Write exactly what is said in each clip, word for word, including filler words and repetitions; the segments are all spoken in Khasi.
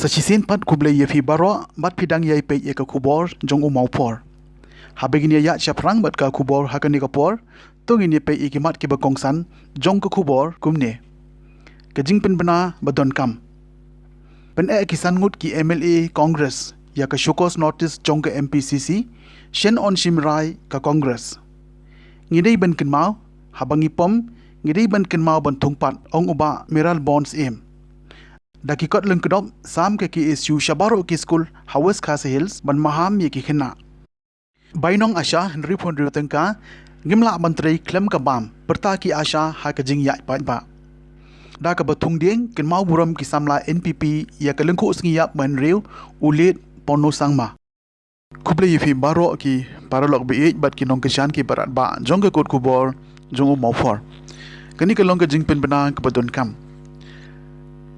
Sa shisien pat khublei ïa phi baroh bad phi dang ïai peit ïa ka khubor jong u Mawphor. Haba ngin ïa ïaid shaphrang bad ka khubor ha kane ka por, to ngin ïa peit ïa ki mat kiba kongsan jong ka khubor kumne. Ka jingpynbna ba donkam. Pyneh ki san ngut ki M L A Congress ïa ka show cause notice jong ka M P C C, shen on shim rai ka Congress. Ngi dei ban kynmaw, haba ngi pom, ngi dei ban kynmaw ban thung pat, ong u Bah Mayral Born Syiem. Da ki kot lyngkdop, sam ka K S U sha baroh ki skul ha West Khasi Hills ban maham ïa ki khynnah. Bainong ASHA hynriewphew hynriew tyngka, ngim lah ban trei khlem ka bam, pyrta ki ASHA ha ka jingïaid paidbah. Da kaba thung dieng, kynmaw burom ki samla N P P ïa ka lyngkhuh sngi ïap ba hynriew, u Late Porno Sangma. Khublei ïa phi baroh ki paralok ba ïeit bad ki nongkyrshan kiba radbah jong ka kot khubor jong u Mawphor. Kane ka long ka jingpynbna kaba donkam.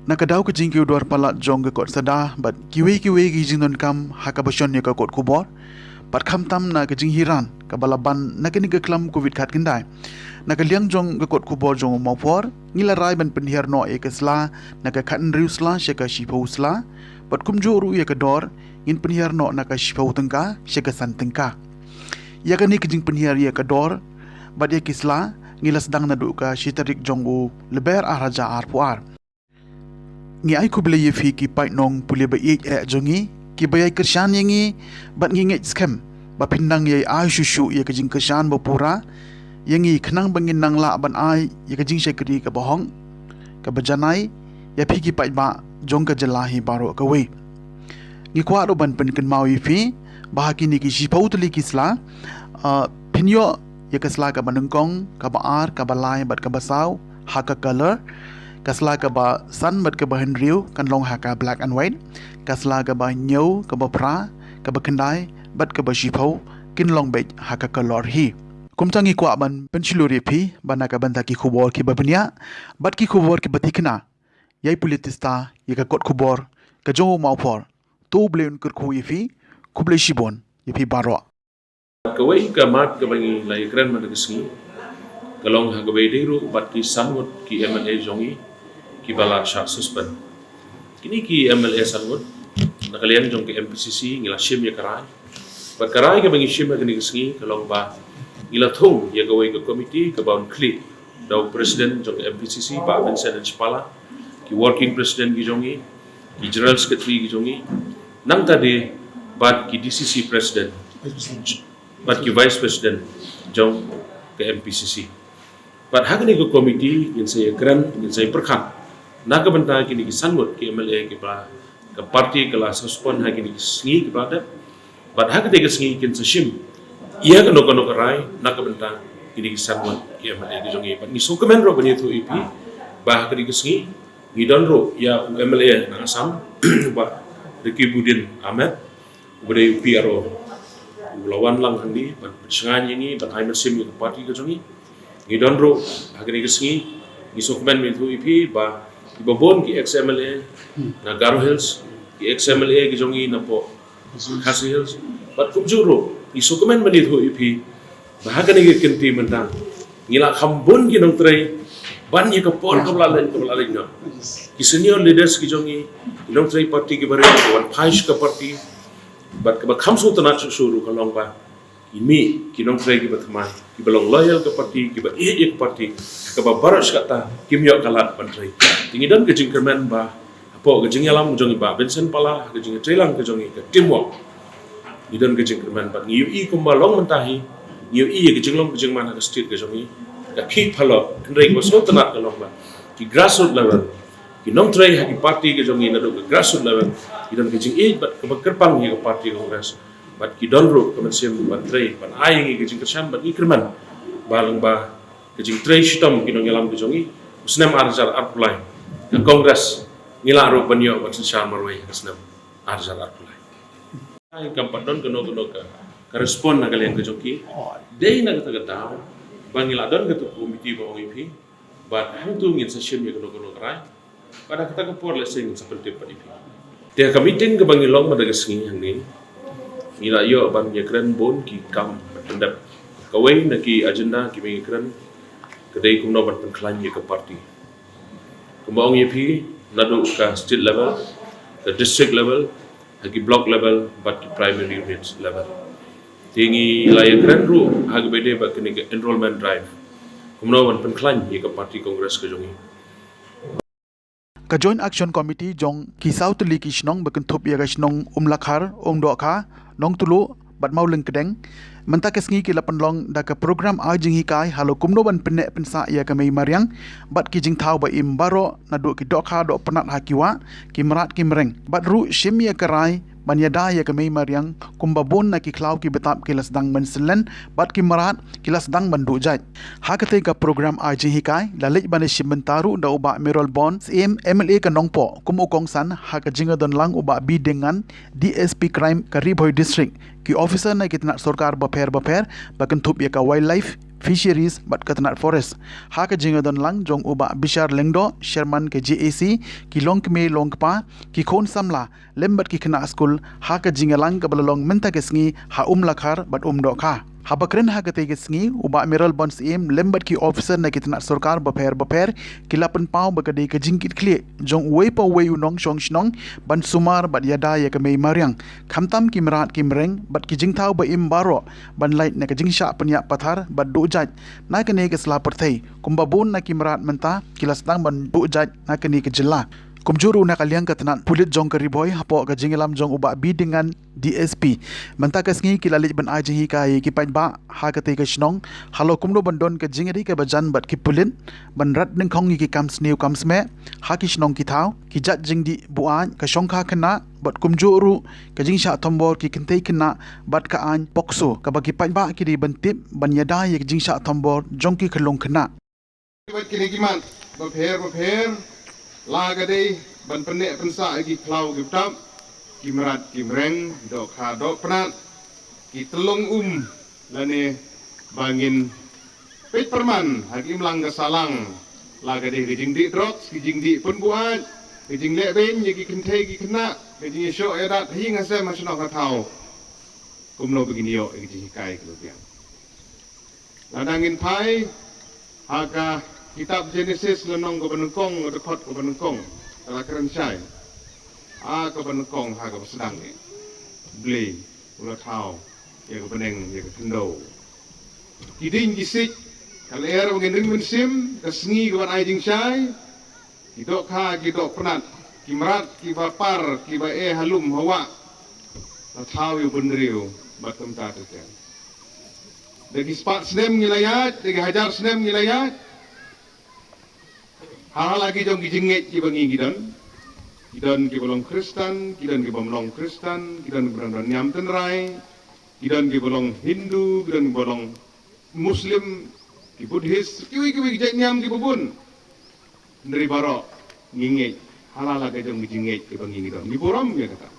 Na ka daw ka jingkiew dwar palat jong ka kot SADA bad kiwei kiwei ki jingdonkam ha kaba shon ïa ka kot khubor. Bad khamtam na ka jinghiran kaba la ban na kane ka khlam covid khatkhyndai. Na ka liang jong ka kot khubor jong u Mawphor, ngi la rai ban pynhiar noh ïa ka sla na ka khathynriew sla sha ka shiphew sla. Bad kumjuh ruh ïa ka dor, ngin pynhiar noh na ka shiphew tyngka sha ka san tyngka. Ïa kane ka jingpynhiar ïa ka dor bad ïa ki sla, ngi la sdang naduh ka shi tarik jong u Lber ar hajar arphew ar. Ngi ai khublei ïa phi ki paidnong pule ba ïeit eh jong ngi, kiba ïai kyrshan ïa ngi, bad ngi ngeit skhem ba phin nang ïai ai shuh shuh ïa ka jingkyrshan ba pura ïa ngi, khnang ba ngin nang lah ban ai ïa ka jingshakri kaba hok, kaba janai ïa phi ki paidbah jong ka jylla hi baroh kawei. Ngi kwah ruh ban pynkynmaw ïa phi ba ha kine ki shiphew tylli ki sla, ah, phin ïoh ïa ka sla kaba nyngkong, kaba ar, kaba lai bad kaba saw ha ka color. Ka sla kaba san bad kaba hynriew kan long ha ka black and white. Ka sla kaba hynñiew, kaba phra, kaba khyndai bad kaba shiphew kin long beit ha ka color hi. Kumta ngi kwah ban pynshlur ïa phi ba na ka bynta ki khubor kiba bniah bad ki khubor kiba tikna, ïai pule tista ïa ka kot khubor ka jong u Mawphor. To U Blei un kyrkhu ïa phi. Khublei shibun ïa phi baroh. Kawei ka mat kaba ngi la ïakren mynta ka sngi ka long ha kaba ïadei ruh bad ki san ngut ki M L A jong ngi kiba la shah suspend. Kine ki M L A san ngut, na ka liang jong ka M P C C ngi la shim ïa ka rai. Bad ka rai kaba ngi shim ha kane ka sngi ka long ba ngi la thung ïa kawei ka komiti kaba un khlieh da u president jong ka M P C C, Bah Vincent H Pala, ki working president ki jong ngi, ki general secretary ki jong ngi, nangta de bad ki D C C president bad ki vice president jong ka M P C C. Bad ha kane ka komiti ngin sa ïakren, ngin sa ïapyrkhat na ka bynta kine ki san ngut ki M L A kiba ka party ka la suspend ha kine ki sngi kiba la dep. Bad ha kane ka sngi kin sa shim ïa kano kano ka rai na ka bynta kine ki san ngut ki M L A ki jong ngi. Bad ngi sngewkmen ruh ban ïathuh ïa phi ba ha kane ka sngi ngi don ruh ïa u M L A na Assam, Bah Ricky Budin Ahmed, uba dei u P R O, u la wan lang hangne ban pynshngaiñ ïa ngi, ban ai mynsiem ïa ka party ka jong ngi. Ngi don ruh ha kane ka sngi, ngi sngewkmen ban ïathuh ïa phi ba kiba bun ki ex M L A na Garo Hills, ki ex M L A ki jong ngi napoh Khasi Hills, bad kumjuh ruh ngi sngewkmen ban ïathuh ïa phi ba ha kane ka kynti mynta ngi la kham bun ki nongtrei ban ïa ka por kaba la leit, kaba la leit noh. Ki senior leaders ki jong ngi, ki nongtrei party kiba rit, kiba wan phai sha ka party, bad kaba kham sngewtynnat shuh shuh ruh ka long ba ki mih ki nongtrei kiba thymmai, kiba long loyal ka party, kiba ïeit ïa ka party, kaba baroh shi katta kim ïoh ka lad ban trei. Te ngi don ka jingkyrmen ba hapoh ka jingïalam jong i Bah Vincent Pala, ka jingïatreilang ka jong i, ka teamwork, ngi don ka jingkyrmen bad ngi ïohi kumba long mynta hi, ngi ïohi ïa ka jinglong ka jingman ha ka state ka jong i, ka khih phalot. Hynrei kaba sngewtynnat ka long ba ki grassroots level, ki nongtrei ha ki party ka jong i naduh ka grassroots level, ki don ka jingïeit bad kaba kyrpang ïa ka party Congress. Bad ki don ruh ka mynsiem ban trei, ban ai ïa ngi ka jingkyrshan, bad ngi kyrmen ba lyngba ka jingtrei shitom ki nongïalam ka jong i, u snem ar hajar arphew lai, ka Congress ngi lah ruh ban ïoh ban synshar marwei ha ka snem ar hajar arphew lai. Ai, kam pat don kano kano ka, ka respond na ka liang ka jong ki. Dei na kata ka daw ba ngi la don kata ka komiti ba ong ïa phi, bad hangtu ngin sa shim ïa kano kano ka rai. Bad ha kata ka por lehse ngin sa pyntip pat ïa phi. Te ha ka meeting kaba ngi long mynta ka sngi hangne, ngi la ïoh ban ïakren bun ki kam ban pyndep. Kawei na ki agenda kiba ngi ïakren ka dei kumno ban pynkhlaiñ ïa ka party. Kumba ong ïa phi, naduh ka state level Ka district level, ha ki block level, bad ki primary unit level. Te ngi la ïakren ruh ha kaba ïadei bad kane ka enrollment drive, kumno ban pynkhlaiñ ïa ka party Congress ka jong ngi. Ka Joint Action Committee jong ki saw tylli ki shnong ba kynthup ïa ka shnong Umlakhar, Umdohkha, Nongtuluh bad Mawlyngkdeng mynta ka sngi ki la pynlong da ka program ai jinghikai halor kumno ban pynneh pynsah ïa ka mei mariang bad ki jingthaw ba im baroh, naduh ki dohkha dohpnat ha ki wah, ki mrad ki mreng, bad ruh shim ïa ka rai ban ïada ïa ka mei mariang kumba bun na ki khlaw ki btap ki la sdang ban synlen bad ki mrad ki la sdang ban duh jait. Ha katei ka program ai jinghikai la leit ban ïashim bynta ruh da u Bah Mayralborn Syiem, M L A ka Nongpoh, kum u kongsan ha ka jingïadonlang u Bah B Diengngan, D S P Crime ka Ri Bhoi District, ki officer na ki tnat sorkar bapher bapher ba kynthup ïa ka Wildlife, Fisheries bad ka tnat Forest. Ha ka jingïadonlang jong u Bah Bishar Lyngdoh, Chairman ka J A C, ki longkmie longkpa, ki khun samla lem bad ki khynnah skul ha ka jingïalang kaba la long mynta ka sngi ha Umlakhar bad Umdohkha. Haba kren ha katei ka sngi, u Bah Mayralborn Syiem lem bad ki officer na ki tnat sorkar bapher bapher ki la pynpaw ba ka dei ka jingkitkhlieh jong uwei pa uwei u nongshong shnong ban sumar bad ïada ïa ka mei mariang, khamtam ki mrad ki mreng bad ki jingthaw ba im baroh ban lait na ka jingshah pynïap pathar bad duh jait na kane ka sla pyrthei, kumba bun na ki mrad mynta ki la sdang ban duh jait na kane ka jylla. Kumjuh ruh na ka liang ka tnat pulit jong ka Ri Bhoi hapoh ka jingïalam jong u Bah B Diengngan, D S P, mynta ka sngi ki la leit ban ai jinghikai ïa ki paidbah ha katei ka shnong halor kumno ban don ka jingïadei kaba jan bad ki pulit, ban rat nyngkhong ïa ki kam sniew kam smeh ha ki shnong ki thaw, ki jait jingdih buaid, ka shongkha khynnah bad kumjuh ruh ka jingshah thombor ki kynthei khynnah bad ka aiñ POCSO kaba ki paidbah ki dei ban tip ban ïada ïa ka jingshah thombor jong ki khyllung khynnah. Bad kine ki mat bapher bapher la ka dei ban pynneh pynsah ïa ki khlaw ki btap, ki mrad ki mreng, dohkha dohpnat, ki tyllong um, lane ba ngin peit pyrman ha ki imlang ka sahlang, la ka dei ka jingdih drugs, ka jingdih pynbuaid, ka jingleh beiñ ïa ki kynthei ki khynnah, ka jingïashoh ïadat ha ïing ha sem ha shnong ha thaw. Kumno ba ngin ïoh ïa ka jinghikai kaba biang. Lada ngin phai ha ka kitab Genesis lynnong kaba nyngkong, ka dkhot kaba nyngkong, ka la kren shai ha kaba nyngkong, ha kaba sdang, eh, U Blei u la thaw ïa ka bneng, ïa ka khyndew. Ki dieng ki siej, ka lyer ba ngin ring mynsiem, ka sngi ka ban ai jingshai, ki dohkha ki dohpnat, ki mrad kiba par, kiba eh ha lum ha wah, la thaw ïa u bynriew bad kumta ter. Da ki spah snem ngi la ïaid, da ki hajar snem ngi la ïaid. Ha la ki jong ki jingngeit kiba ngi ngi don. Ki don kiba long Khristan, ki don kiba ym long Khristan, ki don kiba don niam tynrai, ki don kiba long Hindu, ki don kiba long Muslim, ki Buddhist, kiwei kiwei ki jait niam kiba bun. Hynrei baroh ngi ngeit ha la la ka jong ki jingngeit kiba ngi ngi don. Ngi burom ïa kata.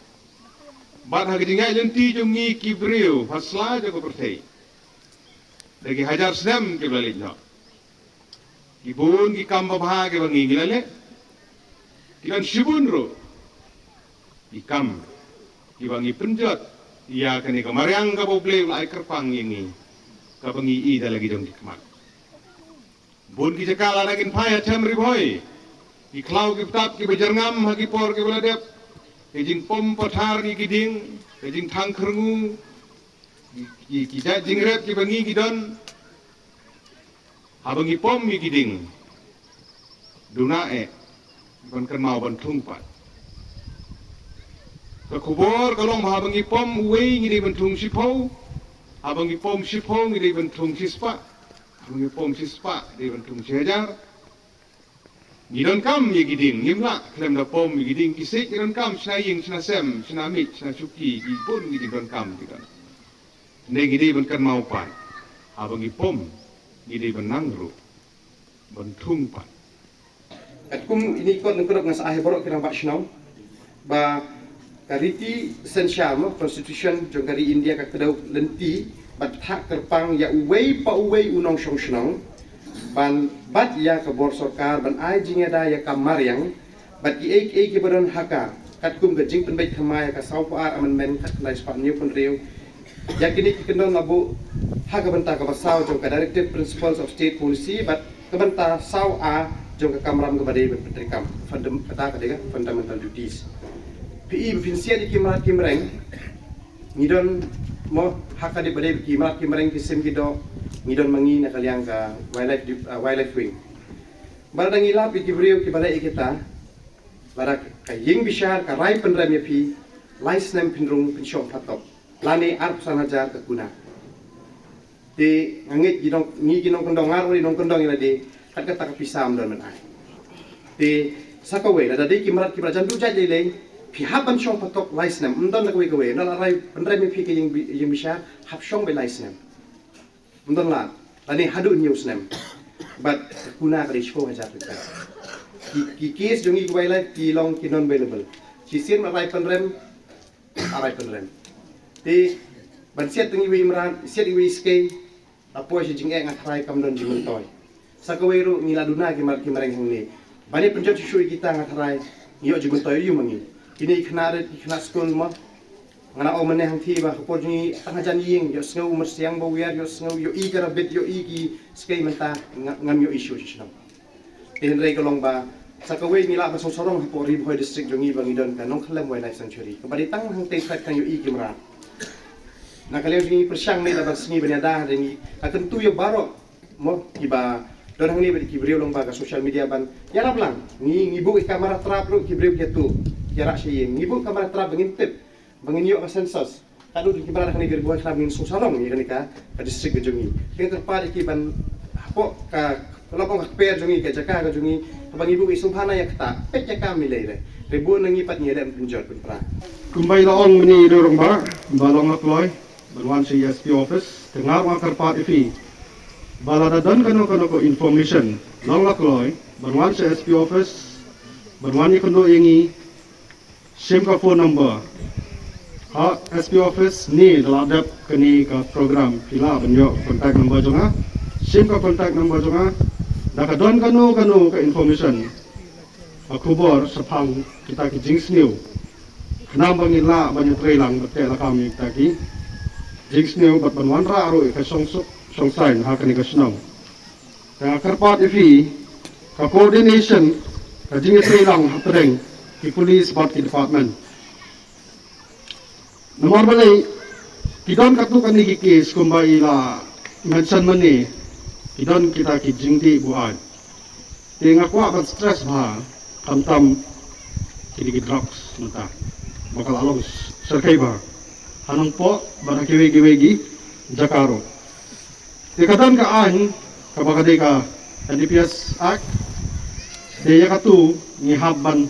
Bad ha ka jingïaid lynti jong ngi ki briew ha sla jong ka pyrthei, da ki hajar snem kiba la leit noh, ki bun ki kam babha kiba ngi ngi la leh. Ki don shibun ruh ki kam kiba ngi pynjot ïa kane ka mariang kaba U Blei u la ai kyrpang ïa ngi, kaba ngi i da la ki jong ki khmat. Bun ki jaka lada ngin phai ha Them Ri Bhoi, ki khlaw ki btap kiba jyrngam ha ki por kiba la dep, ka jingpom pathar ïa ki dieng, ka jingthang khyrngu, ki, ki, ki jait jingrep kiba ngi ngi don. Haba ngi pom ïa ki dieng, duna eh ban kynmaw ban thung pat. Ka khubor ka long ba haba ngi pom uwei ngi dei ban thung shiphew, haba ngi pom shiphew ngi dei ban thung shispah, haba ngi pom shispah dei ban thung shihajar. Ngi donkam ïa ki dieng, ngim lah khlem da pom ïa ki dieng ki siej, ngi donkam shna ïing, shna sem, shna miej, shna shuki, ki bun ki jingdonkam ki don. Ne ngi dei ban kynmaw pat, haba ngi pom ngi dei ban nang ruh ban thung pat. Katkum ine i kot lyngkhuh nga sa ai ha baroh ki rangbah shnong ba ka riti synshar, mo, constitution jong ka ri India ka kdew lynti bad thah kyrpang ïa uwei pa uwei u nongshong shnong ban bat ïa ka bor sorkar ban ai jingïada ïa ka mariang bad kiei kiei kiba don ha ka, katkum ka jingpynbeit thymmai ïa ka sawphew ar amendment, khatkhyndai spah hynñiewphew hynriew. Ïa kine ki kyndon la buh ha ka bynta kaba saw jong ka Directive Principles of State Policy bad ka bynta saw A jong ka kamram kaba dei ban pyntreikam, fundam-, kata ka dei ka fundamental duties. Phi i ba phin siat ïa ki mrad ki mreng, ngi don mo ha ka dei ba dei ki mrad ki mreng ki sim ki doh, ngi don ma ngi na ka liang ka wildlife, uh, wildlife wing. Ba da ngi lap ïa ki briew ki ba leh ïa kita, ba da ka ïing bishar ka rai pynrem ïa phi, lai snem phin rung phin shong phatok. Lane arphew san hajar ka kuna. Te nga ngeit ki nong, ngi ki nongkyndong, nga ruh nongkyndong ïa lade, kat kata ka pisa ym don ban ai. Te sa kawei, lada dei ki mrad ki mrad jan duh jait lei lei, phi hap ban shong phatok lai snem, ym don da kawei kawei, ym don la rai pynrem ïa phi ka ïing bi-, ïing bishar, hap shong beit lai snem. Ym don la, lane haduh hynñiew snem. Bad ka kuna ka dei shiphew hajar tyngka. Ki, ki case jong ngi ki wildlife ki long ki non bailable. Shisien ma rai pynrem, a rai pynrem. Te ban siat tang iwei i mrad, siat iwei i skei, la poi sha jingeh nga tharai kam don jingmyntoi. Sa kawei ruh ngi la duna ki mrad ki mreng hangne. Ban ïa pynjot shuh shuh ïa kita nga tharai ngi ïoh jingmyntoi ïa u ma ngi. Kine ki khynnah rit, ki khynnah skul mo. Nga la ong mynne hangthie ba ha por jong ngi tang hajan ïing, ïohsngew u myrsiang ba wiar, ïohsngew, ïohi ka rabbit, ïohi ki skei, mynta nga, ngam ïohi shuh shuh shnong. Te hynrei ka long ba sa kawei ngi lah ban sngewsarong hapoh Ri Bhoi District jong ngi ba ngi don ka Nongkhyllem Wildlife Sanctuary. Kaba dei tang hangtei tharai tang ïohi ki mrad. Na ka liang jong ngi pyrshang ne la ban sngi ban ïada hynrei ngi ka kyntu ïa baroh mo kiba don hangne ba dei ki briew long ba ka social media ban ïarap lang. Ngi, ngi buh ïa ka kamera trap ruh ki briew ki ïathuh. Ïarap sha ïing. Ngi buh kamera trap ba ngin tip. Ba ngin ïoh ka census. Ka dei ki mrad kane ka Ri Bhoi khnang ngin sngewsarong ïa kane ka, ka district ka jong ngi. Ka kyrpad ïa ki ban hapoh ka, ka long ka kper jong ngi, ka jaka ka jong ngi. Haba ngi buh ngi sngewbha na ïa kata, peit ïa ka mi lei re. Re bun na ngi pat ngi leh pynjot pynpra. Kumba i la ong mynne i Rangbah ba long la kloi ban wan sha S P office, te nga ruh nga kyrpad ïa phi ba lada don kano kano ka information, long la kloi ban wan sha S P office, ban wan ïakynduh ïa ngi, shim ka phone number ha S P office ne da la dep kane ka program phi lah ban ïoh contact number jong nga. Shim ka contact number jong nga, da ka don kano kano ka information, ka khubor shaphang kita ki jingsniew, khnang ba ngin lah ban ïatreilang bad teh lakam ïa kita ki jingsniew bad ban wanrah ruh ïa ka shongsuk shongsaiñ ha kane ka shnong. Te nga kyrpad ïa phi ka coordination, ka jingïatreilang hapdeng ki police bad ki department. Namar balei ki don katto katne ki case kumba i la mention mynne, ki don kita ki jingdih buaid. Te nga kwah ban stress bha, khamtam kine ki drugs mynta ba ka la long syrkhei bha ha Nongpoh bad ha kiwei kiwei ki jaka ruh. Te ka don ka aiñ kaba ka dei ka N D P S Act. Te ïa katu ngi hap ban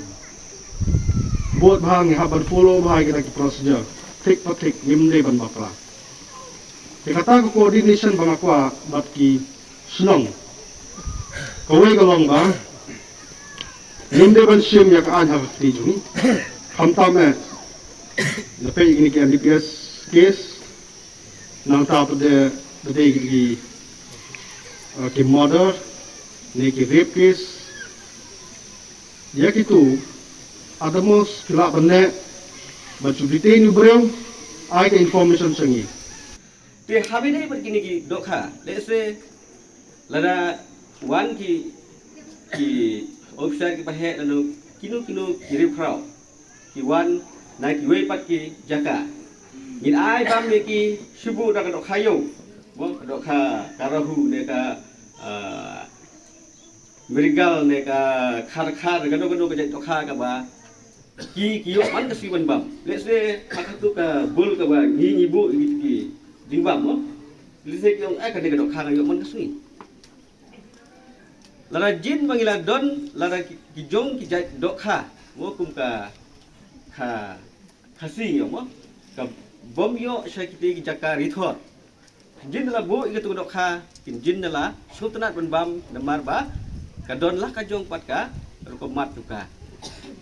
bud bha, ngi hap ban follow bha ïa kita ki procedure. Thik pa thik, ngim dei ban bakla. Te kata ka coordination ba nga kwah bad ki shnong. Kawei ka long ba ngim dei ban shim ïa ka aiñ ha ka kti jong ngi. Khamtam eh, la peit ïa kine ki N D P S case, nangta pat de, de dei ki, eh, ki murder ne ki rape case. Ïa kitu, at the most phi lah ban leh ban shu detain u briew, ai ka information sha ngi. Te haba ïadei bad kine ki dohkha, let's say, lada wan ki, ki officer kiba heh lano kino kino ki riewkhraw ki wan na kiwei pat ki jaka, ngin ai bam ïa ki shuh shuh da ka dohkha ïew, mo, ka dohkha karahu ne ka, ah, mrigal ne ka kharkhar, kano kano ka jait dohkha kaba ki, ki ïoh man ka sngi ban bam. Let's say ha katu ka bul kaba ngi, ngi buh ïa ki jingbam, mo. Let's say ki ong, eh, kane ka dohkha nga ïoh man ka sngi. Lada jin ba ngi la don, lada ki, ki jong ki jait dohkha, mo, kum ka, ka Khasi, ïoh, mo, ka bym ïoh sha kite ki jaka rithor. Jin da la buh ïa katu ka dohkha, kin jin da la sngewtynnat ban bam namar ba ka don la ka jong pat ka rukom mat jong ka.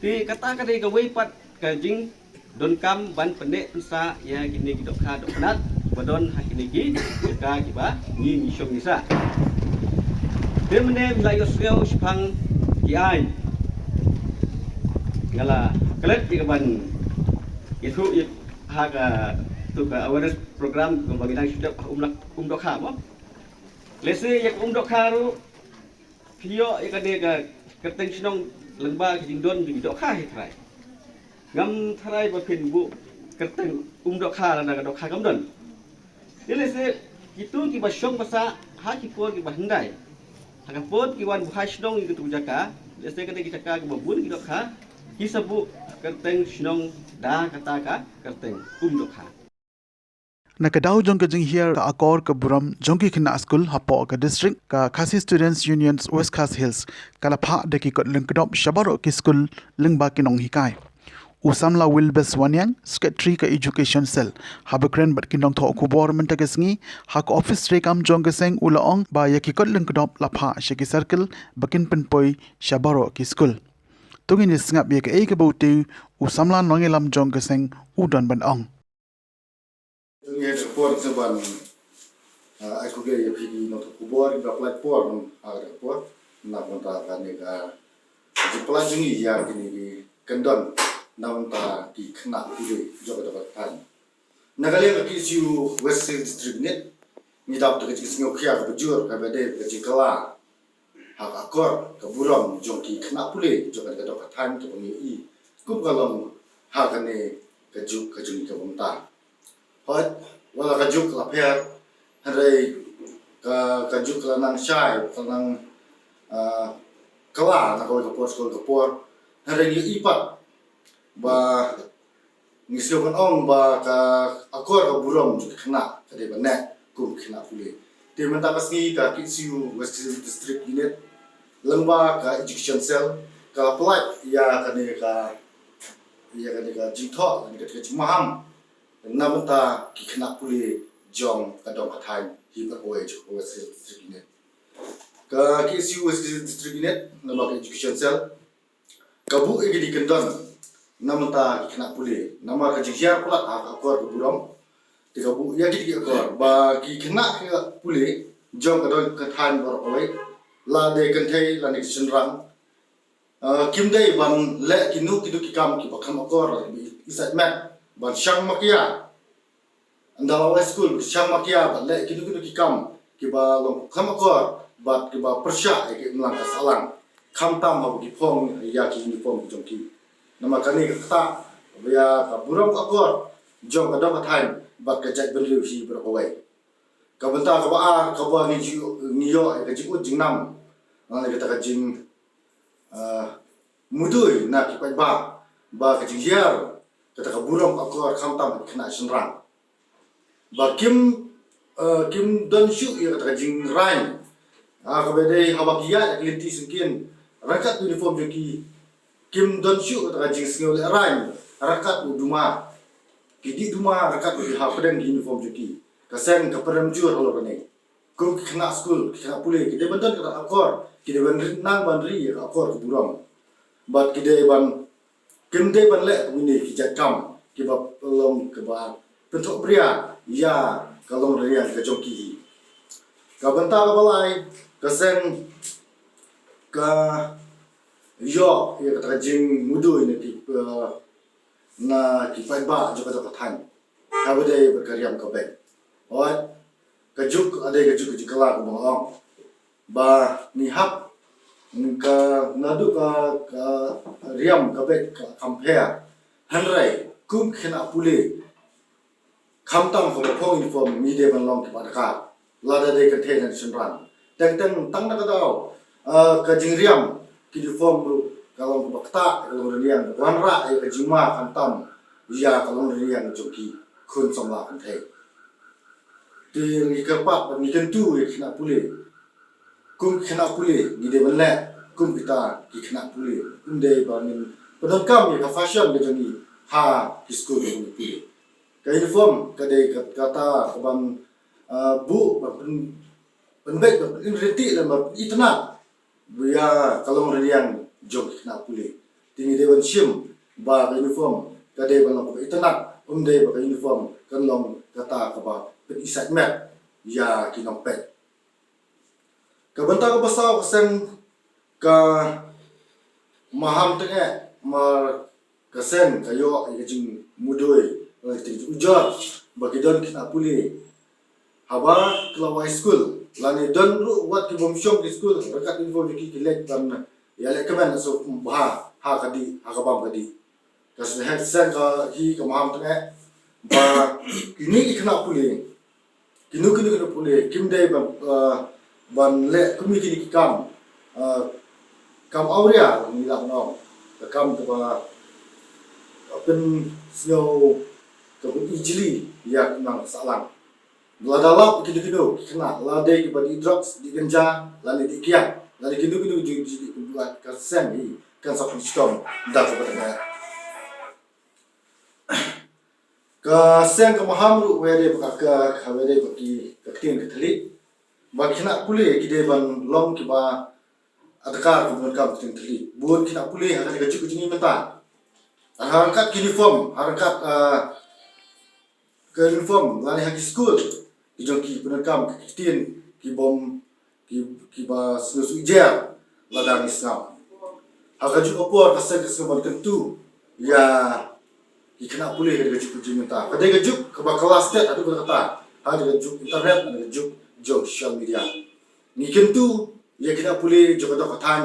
Te kata ka dei kawei pat ka jingdonkam ban pynneh pynsah ïa kine ki dohkha dohkha ba don ha kine ki jaka kiba ngi, ngi shong ngi sah. Te mynne la ïohsngew shaphang ki aiñ. Nga la klet ïa ka ban ïathuh ïa ha katu ka awareness program kaba ngi dang shu dep ha um lak, um dohkha, mo. Lehse ïa ka um dohkha ruh phi ïoh ïa kane ka kyrteng shnong lyngba ka jingdon jong ki dohkha hi trai. Ngam tharai ba phin buh kyrteng um dohkha lada ka dohkha kam don. Te lehse kito kiba shong ba sah ha ki por kiba hyndai, ha ka por ki wan buhai shnong ïa kito ki jaka, lehse kane ki jaka kiba bun ki dohkha, ki sa buh kyrteng shnong da kata ka kyrteng um dohkha. Na ka daw jong ka jinghiar ka akor ka burom jong ki khynnah skul hapoh ka district, ka Khasi Students Union West Khasi Hills ka la phah da ki kot lyngkdop sha baroh ki skul lyngba ki nonghikai. U samla Wilbes Wanniang, Secretary ka Education Cell, haba kren bad ki nongthoh khubor mynta ka sngi ha ka ophis treikam jong ka seng, u la ong ba ïa ki kot lyngkdop la phah sha ki circle ba kin pynpoi sha baroh ki skul. To ngin ïa sngap ïa kaei kaba u tei u samla nongïalam jong ka seng u don ban ong. Ngi hap por sa ban, ah, ai khublei ïa phi ki nongthoh khubor, ïa phi ki nongthoh khubor, ah, ïa phi ki nongthoh khubor na ka bynta kane ka jingpynlait jong ngi ïa kine ki kyndon na ka bynta ki khynnah pule jong ka dong ka thaiñ. Na ka liang ka K S U West Khasi Hills District Unit, ngi dap da ka jingsngewkhia kaba jur kaba dei ka jingkylla ha ka akor ka burom jong ki khynnah pule jong ka dong ka thaiñ kaba ngi ïohi kum ka long ha kane ka juk ka jong ka bynta. Hooid, wat la ka juk ka la pher, hynrei ka, ka juk ka la nang shai, ka la nang, ah, kylla na kawei ka por sha kawei ka por, hynrei ngi ïohi pat ba ngi sngew ban ong ba ka akor ka burom jong ki khynnah ka dei ban neh kum ki khynnah pule. Te mynta ka sngi ka K S U West Khasi Hills District Unit lyngba ka Education Cell ka la pynlait ïa kane ka, ïa kane ka jingthoh, ïa kane ka jingmaham na ka bynta ki khynnah pule jong ka dong ka thaiñ hi baroh kawei jong ka West Khasi Hills District Unit. Ka K S U West Khasi Hills District Unit lyngba ka Education Cell ka buh ïa kine ki kyndon na ka bynta ki khynnah pule namar ka jinghiar palat ha ka akor ka burom. Te ka buh ïa kine ki akor ba ki khynnah ki pule jong ka dong ka thaiñ baroh kawei, la dei kynthei lane ki shynrang, ah, kim dei ban leh kino kino ki kam kiba khlem akor, kiba isaitmet, ban shang makia. Ynda la wai skul, shang makia bad leh kino kino ki kam kiba long khlem akor bad kiba pyrshah ïa ka imlang ka sahlang, khamtam haba ki phong ïa ki uniform ki jong ki. Namar kane ka ktah ïa ka burom ka akor jong ka dong ka thaiñ bad ka jaitbynriew hi baroh kawei. Ka bynta kaba ar kaba ngi ju, ngi ïoh ïa ka jingud jingnam, lane kata ka jing, ah, mudui na ki paidbah ba ka jinghiar kata ka burom ka akor khamtam ki khynnah shynrang ba kim, eh, kim don shuh ïa kata ka jingraiñ, ah, kaba dei haba ki ïaid ïa ki lynti syngkien ryngkat uniform jong ki, kim don shuh kata ka jingsngew lehraiñ ryngkat u duma, ki dih duma ryngkat u dih hapdeng ki uniform jong ki. Ka seng ka pyrem jur halor kane. Kum ki khynnah skul, ki khynnah pule, ki dei ban don kata ka akor, ki dei ban ri, nang ban ri ïa ka akor ka burom. Bad ki dei ban, kim dei ban leh kumne ki jait kam kiba long kiba pynthohbria ïa ka longrynïeng ka jong ki hi. Ka bynta kaba lai, ka seng ka ïoh ïa kata ka jingmudui na ki, eh, na ki paidbah jong ka dong ka thaiñ kaba dei bad ka riam ka beit. Hooid, ka juk ka dei ka juk ka jingkylla kumba nga ong ba ngi hap ka naduh ka, ka riam ka beit ka compare. Hynrei kum ki khynnah pule khamtam kaba phong uniform ngi dei ban long kiba dakar, lada dei kynthei lane shynrang. Teng teng tang na ka daw, ah, ka jingriam ki uniform ruh ka long kaba ktah, ka long rynïeng, ka wanrah ïa ka jingma khamtam ïa ka long rynïeng jong ki khun samla kynthei. Te ngi kyrpad bad ngi kyntu ïa ki khynnah pule. Kum ki khynnah pule ngi dei ban leh kum kita ki khynnah pule. Ym dei ba ngin pyndonkam ïa ka fashion ka jong ngi ha ki skul jong ngi pule. Ka uniform ka dei ka, kata kaban, ah, buh ban pyn, pynbeit ban pynriti lem ban pynitynnad ïa ka long rynïeng jong ki khynnah pule. Te ngi dei ban shim ba ka uniform ka dei ban long kaba itynnad, ym dei ba ka uniform kan long kata kaba pynisaitmet ïa ki nongpeit. Ka bynta kaba saw ka seng ka maham teng eh, mar ka seng ka ïoh ïa ka jingmudui, ïa ka jingujor ba ki don ki khynnah pule haba ki la wai skul, lane don ruh wat ki bym shong ki skul, ryngkat uniform jong ki ki leit ban ïalehkmen sngewbha ha ka dih, ha ka bam ka dih. Ka seng ka hi ka maham tang eh ba kine ki khynnah pule, kino kino khynnah pule kim dei ban, eh, ban leh kum kine ki kam, eh, kam awria ngi lah ban ong, ka kam kaba pynsngew, kaba ijli ïa ka nang sahlang. Lada lap kino kino ki khynnah, la dei kiba dih drugs, dih ganja, lane dih kiad, lane kino kino ki jingdih, ka seng hi kan sa pynshitom da kaba tang eh. Ka seng ka maham ruh, wei dei ba ka, ka wei dei ba ki, ka ktien ka thylliej ba ki khynnah pule ki dei ban long kiba adkar ka bun kam ka ktien thylliej. Bun ki khynnah pule ha kane ka juk ka jong ngi mynta, ha ryngkat ki uniform, ha ryngkat, ah, ka uniform lane ha ki skul ki jong ki pyndonkam ki ktien ki bym, ki, kiba sngewsih jer lada ngi sngap. Ha ka juk ka por ka seng ka sngewbha ban kyntu ïa ki khynnah pule ha ka juk ka jingmynta. Ka dei ka juk kaba ka la stet haduh katta, ha ka juk internet, ha ka juk jong social media. Ngi kyntu ïa ki khynnah pule jong ka dong ka thaiñ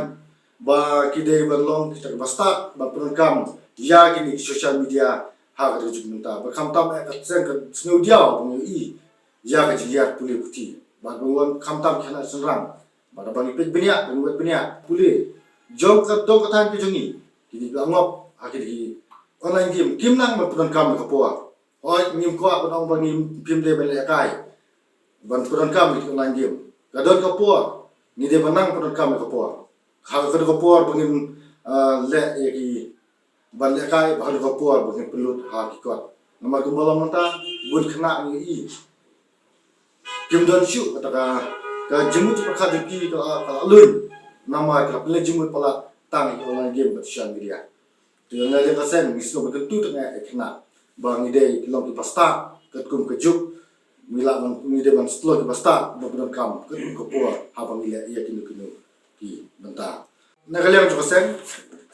ba ki dei ban long kita kiba stad ban pyndonkam ïa kine ki social media ha ka juk mynta. Bad khamtam eh ka seng ka sngewdiaw ban ïohi ïa ka jingïar pule puthi. Bad ban wan khamtam ki khynnah shynrang, bad ban ïa peit bniah, ban ïa wad bniah pule jong ka dong ka thaiñ ka jong ngi, kine ki la ngop ha kine ki online game, kim nang ban pyndonkam ïa ka por. Hooid, ngim kwah ban ong ba ngim, phim dei ban lehkai ban pyndonkam ïa ki online game. Ka don ka por ngi dei ban nang pyndonkam ïa ka por. Ha ka don ka por ba ngin, ah, leh ïa ki, ban lehkai, ba ha ka don ka por ba ngin pynlut ha ki kot. Namar kumba long mynta, bun khynnah ngi ïohi kim don shuh kata ka, ka jingmut jingpyrkhat jong ki ka, ka la lun. Namar ka pynleit jingmut palat tang ïa ki online game bad social media. Te na liang ka seng ngi sngewbha kyntu tang eh ïa ki khynnah ba ngi dei ki long kiba stad katkum ka juk, ngi lah ban, ngi dei ban long kiba stad ban pyndonkam katkum ka por haba ngi leh ïa kino kino ki bynta. Na ka liang jong ka seng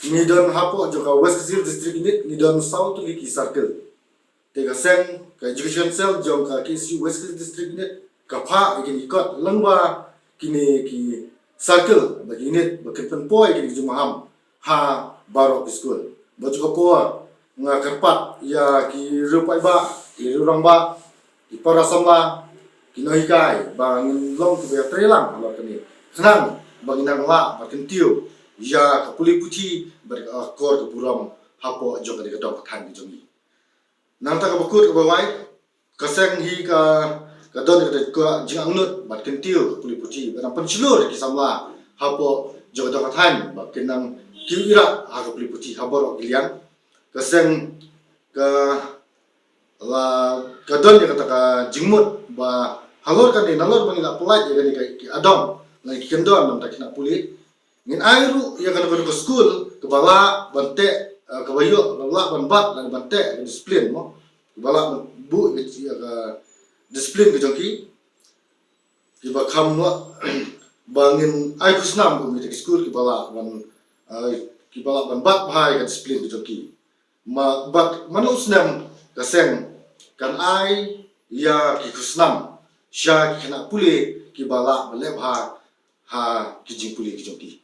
ngi don hapoh jong ka West Khasi Hills District Unit ngi don saw tylli ki circle. Te ka seng, ka education cell jong ka K S U West Khasi Hills District Unit ka phah ïa kine ki kot lyngba kine ki circle bad ki unit ba kin pynpoi ïa kine ki jingmaham ha baroh ki skul. Bad jong ka por nga kyrpad ïa ki riew paidbah, ki riew rangbah, ki para samla, ki nonghikai ba ngin long kiba ïatrei lang halor kane, khnang ba ngin nang lah ban kyntiew ïa ka pule puthi bad ka kor ka burom hapoh jong kane ka dong ka thaiñ ka jong ngi. Nangta kaba kut kaba wai, ka seng hi ka, ka don ka, ka jingangnud bad kyntiew ka pule puthi bad nang pynshlur ki samla hapoh jong ka dong ka thaiñ ba kin nang kiew ïarap ha ka pule puthi ha baroh ki liang. Ka seng ka la, ka don ïa kata ka jingmut ba halor kane, nalor ba ngi la pynlait ïa kane ka, ki adong lane ki kyndon namar ki khynnah pule, ngin ai ruh ïa kano kano ka skul kaba lah ban teh, eh, kaba ïoh, kaba lah ban bat lane ban teh ka disiplin mo, kaba lah ban buh ïa ka disiplin ka jong ki, kiba kham lah ba ngin ai khusnam kum kita ki skul kiba lah ban, eh, kiba lah ban bat bha ïa ka disiplin ka jong ki. Ma, bad man la u snem ka seng kan ai ïa ki khusnam sha ki khynnah pule kiba lah ban leh bha ha ki jingpule ki jong ki.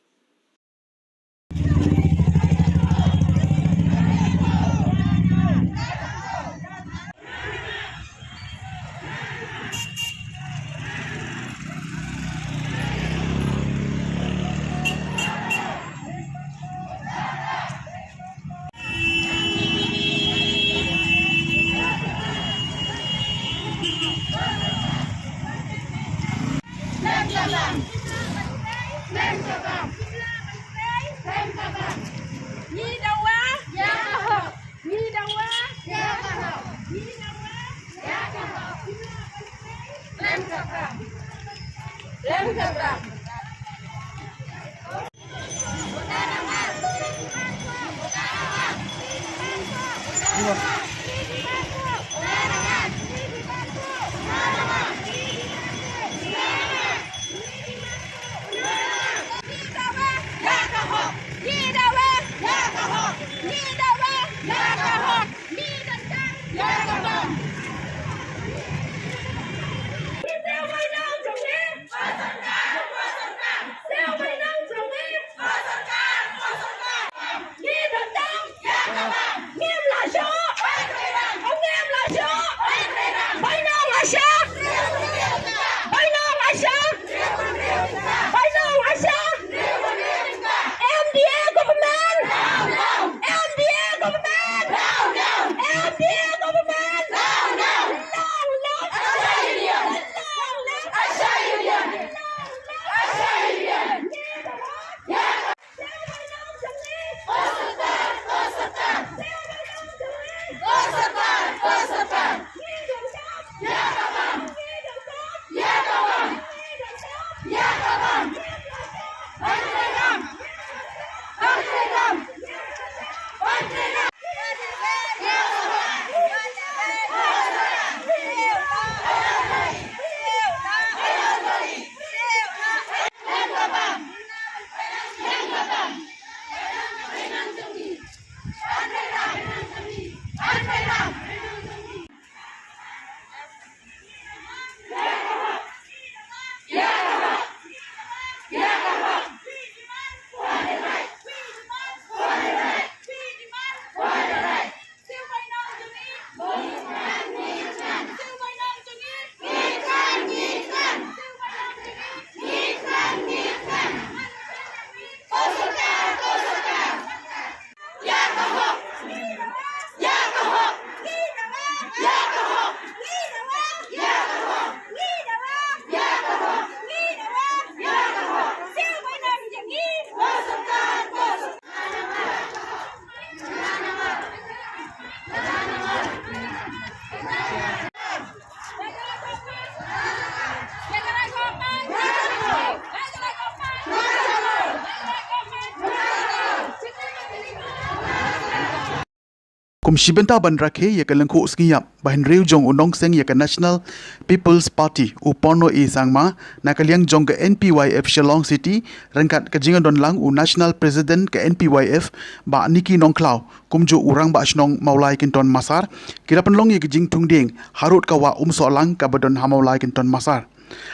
Um shibynta ban rakhe ïa ka lyngkhuh sngi ïap ba hynriew jong u nongseng ïa ka National People's Party, u Porno A Sangma, na ka liang jong ka N P Y F Shillong City, ryngkat ka jingdon lang u National President ka N P Y F, Bah Nicky Nongkhlaw, kumjuh u Rangbah Shnong Mawlai Kynton Massar, ki la pynlong ïa ka jingthung dieng harud ka wah Umsohlang kaba don ha Mawlai Kynton Massar.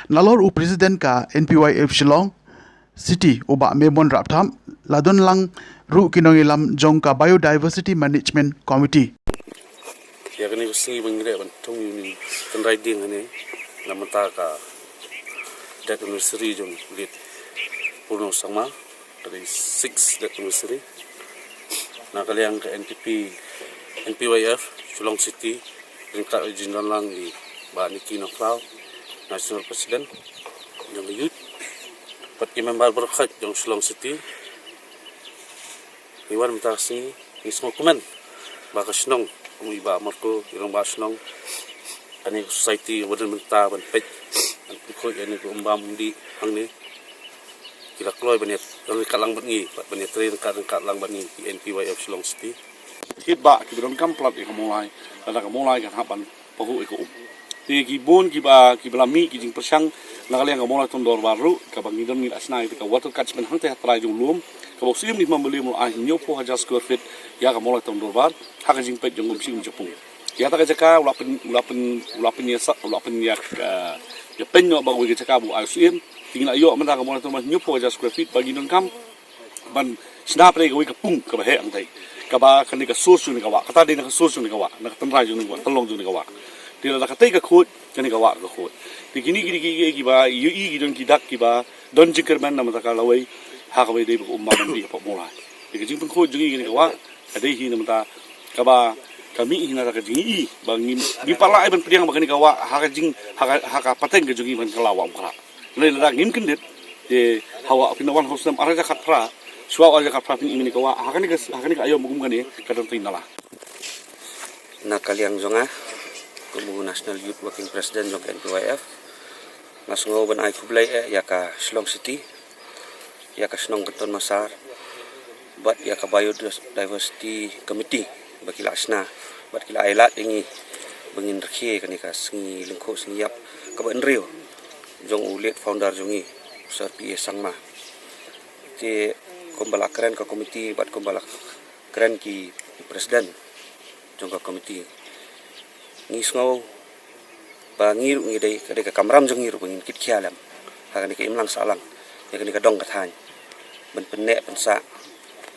Nalor u President ka N P Y F Shillong City, u Bah Memon Rapthap, la don lang ruh ki nongïalam jong ka Biodiversity Management Committee. Ïa kane ka sngi ba ngi dei ban thung ïa une u tynrai dieng hangne, na bynta ka death anniversary jong u late Porno Sangma, ka dei six death anniversary. Na ka liang ka N P P, N P Y F Shillong City, ryngkat ka jingdon lang i Bah Nicky Nongkhlaw, National President jong ka Youth, bad ki member baroh jong Shillong City, ngi wan mynta ka sngi, ngi sngewkmen ba ka shnong, kum i Bah Marco, i Rangbah Shnong, kane ka society ba don mynta ban peit, ban pynkhuid ïa kane ka um bam um dih hangne, ki la kloi ban ïa, ban ryngkat lang bad ngi, bad ban ïatrei ryngkat, ryngkat lang bad ngi, ki N P Y F Shillong City. Ki ba, kiba donkam palat ïa ka Mawlai, lada ka Mawlai kan hap ban pahuh ïa ka um. Te ki bun kiba, kiba la mih ki jingpyrshang na ka liang ka Mawlai Town Dorbar ruh, kaba ngi don ngi la shna ïa ka water catchment hangtei ha trai jong u lum, kaba u Syiem Nongïalam Mylliem u la ai hynñiewphew hajar square feet ïa ka Mawlai Town Dorbar ha ka jingpeit jong u Mynsiem Japung. Ïa kata ka jaka u la pyn, u la pyn, u la pynïasa, u la pynïa, eh, ïa pyn noh ba kawei ka jaka ba u ai u Syiem. Te ngi la ïoh mynta ka Mawlai Town Dorbar hynñiewphew hajar square feet ba ngi donkam ban shna pat ïa kawei ka pung kaba heh hangtei, kaba kane ka source jong kane ka wah, kata dei na ka source jong kane ka wah, na ka tynrai jong kane ka wah, tynlong jong kane ka wah. Te lada katei ka khuid, kane ka wah ka khuid. Te kine ki dei ki, ki, kiba ïohi ki don ki dak kiba don jingkyrmen na bynta ka lawei ha kaba ïadei bad ka um bam um dih hapoh Mawlai. Te ka jingpynkhuid jong ngi kane ka wah ka dei hi na bynta kaba ka mih hi na ka jingïohi ba ngim, ngim pat lah ban pdiang ba kane ka wah ha ka jing, ha ka, ha ka pateng ka jong ngi ban kylla wah Umkrah. Lei lada ngim kyndit, te hawa phin wan ha u snem ar hajar khatphra, shuwa ar hajar khatphra phin i kane ka wah, ha kane ka, ha kane ka aïom kum kane ka don tynrai nala. Na ka liang jong nga kum u National Youth Working President jong ka N P Y F, nga sngew ban ai khublei eh ïa ka Shillong City, ïa ka shnong Kynton Massar, bad ïa ka Biodiversity Committee ba ki la shna, bad ki la ai lad ïa ngi ba ngin rakhe kane ka sngi lyngkhuh sngi ïap kaba hynriew jong u late founder jong ngi, u Sir P A Sangma. Te kumba la kren ka committee bad kumba la kren ki president jong ka committee, ngi sngew ba ngi ruh ngi dei, ka dei ka kamram jong ngi ruh ba ngin kit khia lem ha kane ka imlang sahlang ïa kane ka dong ka thaiñ, ban pynneh pynsah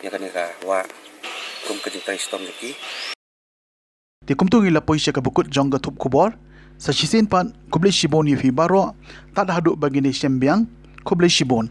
ïa kane ka wah kum ka jingtrei shitom jong ki. Te kumto ngi la poi sha kaba kut jong ka thup khubor. Sa shisien pat, khublei shibun ïa phi baroh, tad haduh ba ngin ïashem biang, khublei shibun.